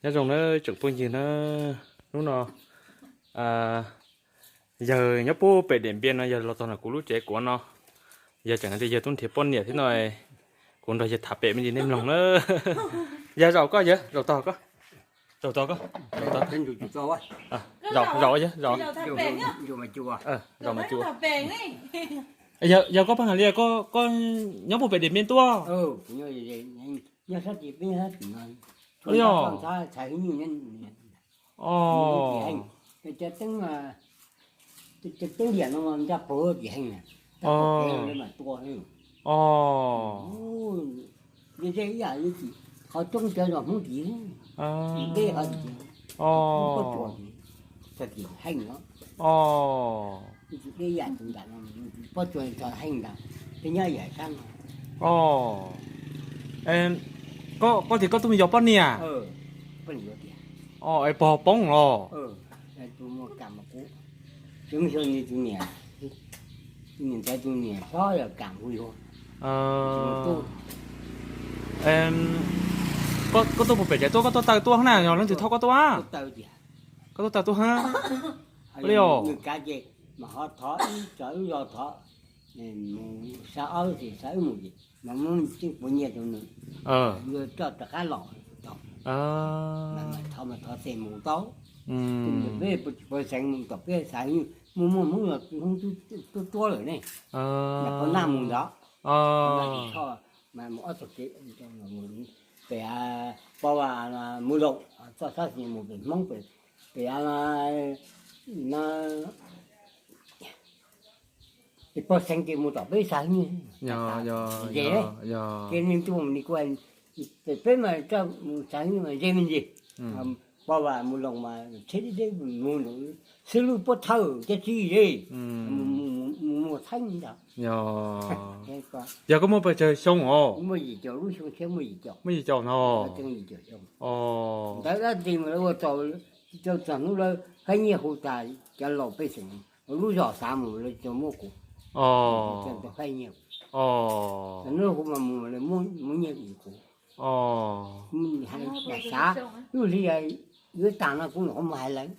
Nyob zoo na tsoom phooj ywg na, hnub no yawg nyob puag pem Diam Npiam no yawg los txog ntawm kuv lub tsev kuv no, yawg tseem hais tias yawg tuaj nrhiav poj niam thiab no, kuv nrog yawg tham pem me ntsis nej mloog na. Yawg zaum koj, yawg zaum tog koj, zaum tog koj, zaum tog, zaum, zaum yawg zaum. Zaum mas cuag. Yawg koj pheej hais li koj nyob puag pem Diam Npiam tuaj. Os, os, os. Os, koj tias koj tuaj mus yos poj niam. Os, es puas poob los? Koj tuaj puag pem tsev tuaj, koj tuaj taw tuaj na, yog leej twg thauj koj tuaj? Koj tuaj taw tuaj hab. Ua li os. Peb puas xeev mus tom peb xav muaj muaj Hmoob tuaj tuab lawm ne, pov naj mus ntawd, pov naj mus txog mas mus ob txog kev, pem Pov Vam mus Loos txoj sab xis mus pem Hmoob pem, pem pog xeev ces mus tom peb xav muaj, ces nej tuaj mus ni kuj, pem peb mas mus xav muaj mas ze me ntsis, Pov Vam mus Loos mas tsheb deb deb mus ntawd xwb lub pob thawj cov txiv ze, mus mus txheeb ntag. Yog koj muaj pes tsawg xyoo os? Muaj yim caum lub xyoo thiab, muaj yim caum, muaj yim caum no. Ntawd dab tsi mas lawv ua tau, tau txog hnub lawv Fab Nyiaj hu tas cov laus pej xeem, lub zos xav mus lawv tau muab kuv, tau Fab Nyiaj, hnub hu mas mus lawv muab nyiaj kuv. Xav lub hli yuav tag no kuv nyuam qhuav mus hais lawv,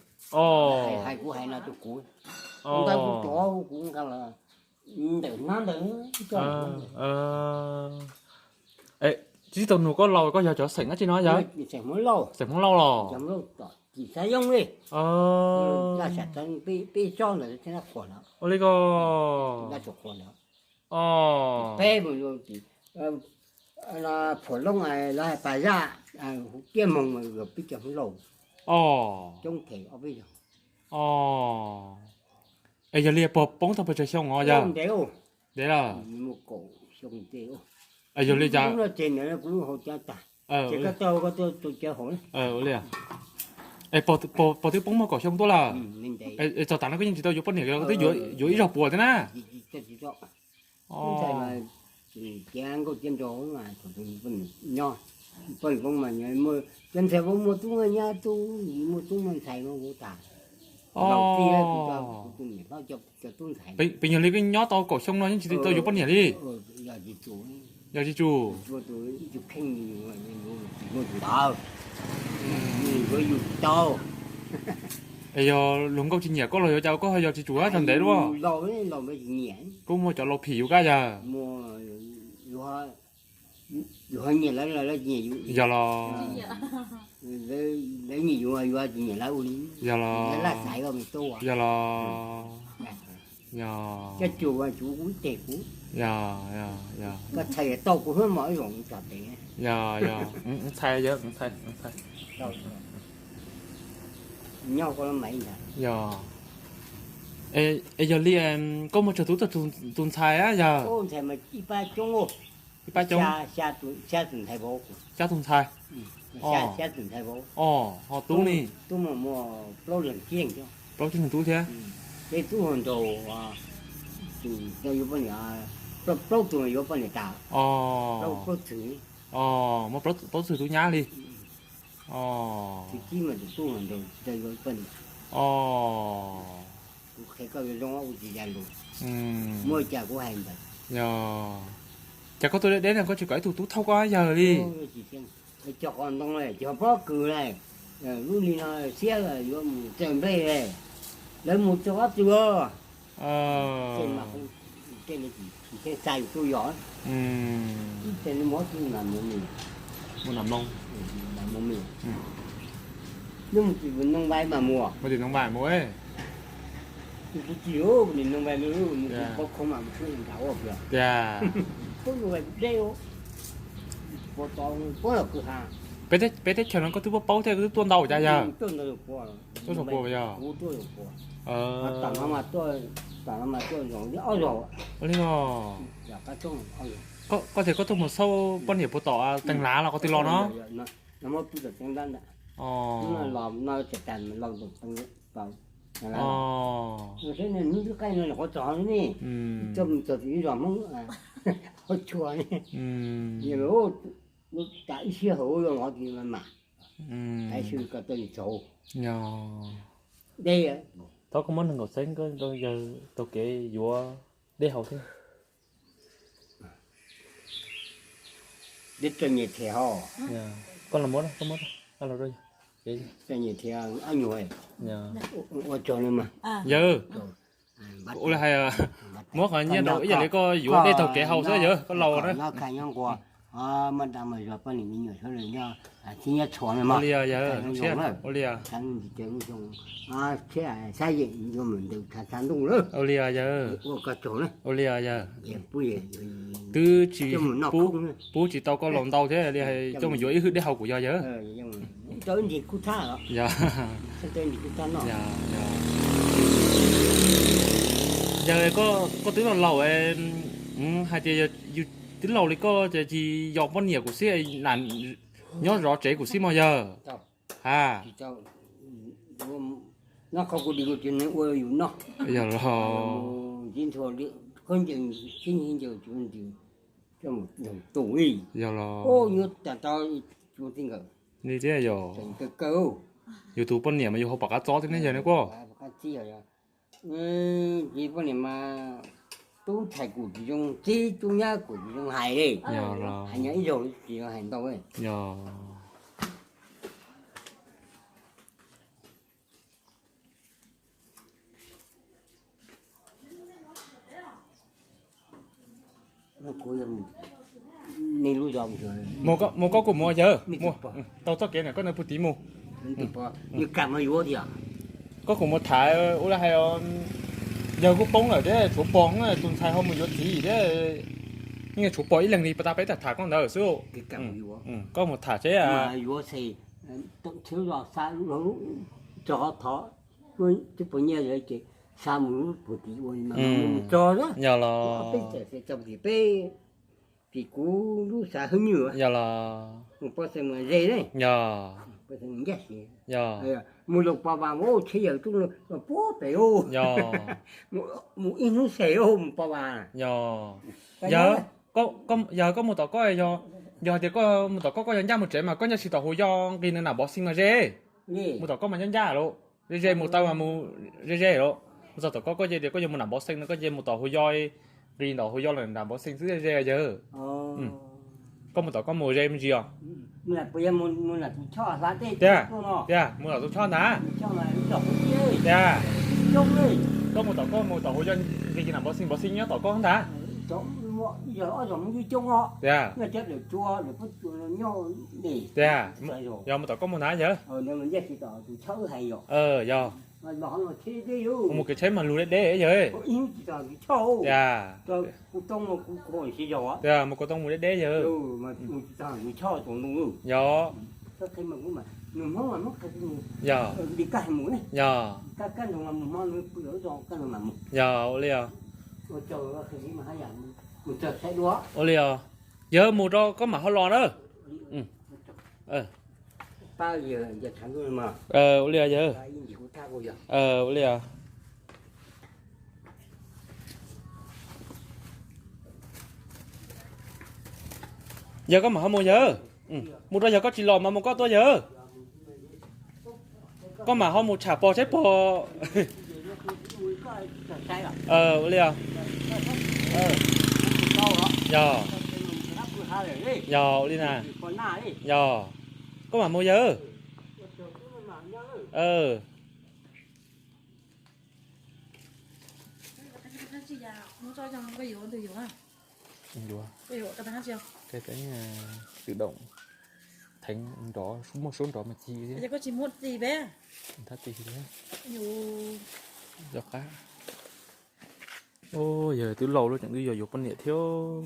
hais kuv hais no rau kuv, ntawd kuv tuav kuv nqa los ntawm hnab ntawd. Tsis tau nug koj laus, koj yog cov xeem dab tsi no yog? Xeem Hmoob Lauj los? Tim Xav Yooj li, peb tsob ntawd thiab qhuas no. Ua li ko. Peb mus phuam loob los hais pas zaj, tiaj moog mas yog peb cov Hmoob Lauj coob phem ob peb yog. Es yog li puas poob tau pes tsawg xyoo os yog? Ntev lawm. Yog li cas? Ua li, es puas twb poob muaj kaum xyoo tuaj lawm? Es txog tav no koj yeej tsis tau yuav poj niam los koj twb yuav ib zaug puas thiab na? Cov nkauj cov nraug, cov ntxhais vauv muaj tub muaj nyab, tub muaj tub muaj ntxhais muaj vauv tas. Pes yog li koj nyob tau kaum xyoo no yeej tsis tau yuav poj niam li? Yog tsis tsum. Es yog luag nkauj tsis nyiam koj los yuav cas koj ho yog tsis tsum txog ntev luaj? Kuj muaj cov laus phim yus kab yawg. Yog los, yog los, yog, yog, yog, ntxhais, yog, ntxhais, ntxhais. Yog. Es yog li koj muaj tsawg tug, tus ntxhais yog? Ib pab coob, xya tus ntxhais. Os, ho tub ne? Tub muaj plaub leeg tib leeg thiab. Plaub tib leeg tub thiab. Peb tub hluas nraug, tus yuav poj niam, plaub tug yuav poj niam tas, plaub txwg. Os, muaj plaub txwg tub nyab li. Os, tus tub hluas nraug tsis tau yuav poj niam. Os, kuv qhia koj zoo ua tsis ya lus, muaj cas kuv hais ntawd. Yog, cas koj tuaj deb deb no koj tsis kom ib tug tub thauj koj yawg li? Cog qos ntoo, cog pob kws lawm. Lub hli no siab yuav mus tsaws nplej, lawv mus txog ob tug. Tej mas tej li tsis txheb xa yus tuaj yos. Ib txhia li mov tsis mam mus, mam mus, mam mus, mus tim noog vais mas mus, mus tim noog vais mus. Tus kuv tsis mus tim noog vais, mus tim qhov khoo mas mus nrad ua tiag. Pub noog vais deb, pub tod pub los kwj ha. Peb teb chaws no koj twb paub thiab, koj twb tuaj ntau cas yog? Tuaj ntau pua, tuaj ntau pua yog. Tam no mas tuaj, tam no mas tuaj zoo li ob zaug. Ua li os. Koj tias koj tuaj mus xauj poj niam puas tom teev lav los qhov twg los no? Los no, hnub twb qaij no nyuam qhuav txog ne, tuaj mus txog tim ib zos Hmoob, qhov tshuaj ne, lub tas ib sij hawm zoo los tim mas, tab sis koj tuaj txog deb. Thov koj muab nees nkaum xeeb rau yawg taug kev yuav dej haus thiab. Deb rau nyias thiab ho. Koj los muab, koj muab, koj los rau yawg. Rau nyias thiab ob nyuag. Ua tsaug nawb mas. Yawg, ua li hais, muab qhov nyiaj rau ib yam li koj yuav dej taug kev haus xwb yawg, koj laus na. Nyob kaj nyob nquag, muaj dag muaj zog poj niam me nyuam sawv daws nyob, thiab nyob txhua no mas. Ua li yawg, ua li. Thiab saib yeem yuav mus ntws thav thav ntuj lawm. Ua li yawg. Ua li yawg. Twb tsis, pub tsis tau koj laus ntau thiab li hais coj mus yuav ib hwj dej haus kuv yog yawg. Yog. Yog koj twb laus laus, hais tias yus twb laus li koj ces tsis yog poj niam kuv xwb, nyob zov tsev kuv xwb mog yawg. Ha. Nyob qhov kuv dim kuv tsis ua yus noj. Yog los. Khaub ncaws, sib ncaws, tus li. Yog los. Yuav tas tau tsis muaj txij nkawm. Li thiab yog. Yus tus poj niam mas yus ho pom qab txob thiab ne yawg ne kuj. Txiv poj niam mas tub ntxhais kuj tsis zoo txib, tub nyab kuj tsis zoo hais li. Yog los. Hais nyob ib zaug tsis zoo hais ntau. Yog. Mus koj kuj mus yawg, tau txoj kev na koj nws puag tid mus. Koj kuj mus tham ua li hais, yawg kuj poob lawm thiab tshuav pog, tus ntxhais ho mus yuav txiv thiab, yeej tshuav pog ib leeg li, pas tas peb tham tham koj ntawd xwb. Koj mus tham seb. Txog thov, twb puas nyiaj ces xa mus lub puag tid ua mus txog. Yog los. Peb, tim kuv lub xav hwj nywj. Yog los. Mus poj xeem mus ze ne. Yog. Ncaj si. Yog. Mus Loos Pos Vas, tsheb yaws tuaj los puag pem. Yog. Mus ib hnub xes mus Pos Vas. Yog. Yog, yog koj mus tom koj, yog hais tias koj mus tom koj, koj yog ncaj mus tsev mas koj ncaj tsis tom hu yoj nqis nws nam npov xees mas ze. Mus tom koj mas ncaj ncaj lawm, ze ze mus taw mas mus ze ze lawm. Mus txog tom koj, koj cia tias koj yuav mus nam npov xees no, koj cia mus tom hu yoj, nqis ntom hu yoj lawm nam npov xees xwb ze ze yawg. Koj mus tom koj mus ze me ntsis os. Tiag, tiag, mus tom tus choj ntag. Tiag, koj mus tom koj mus tom hu yoj nqis nam npov xees, npov xees nyob tom koj ntag. Tiag, tiag, yog mus tom koj mus ntag yawg. Yog. Mus kev tsheb mas lug deb deb yawg. Tiag, tiag, mus kaus tooj mus deb deb yawg. Yog. Yog. Yog. Yog, ua li os. Ua li os. Yawg mus rau koj mam ho los na. Ua li os yawg. Ua li os. Yawg koj mam ho mus yawg. Mus rau yog koj tsis los mas mus koj tuaj yawg. Koj mam ho mus tsham pog saib pog. Ua li os. Yog. Yog, ua li na. Yog. Koj mam mus yawg. Yuav, koj tseem, tự động, theev nrov, muaj suab nrov mas ci thiab. Thab ti thiab. Yog qab. Yog twb laus lawm tseem twb yog yuav poj niam thiab.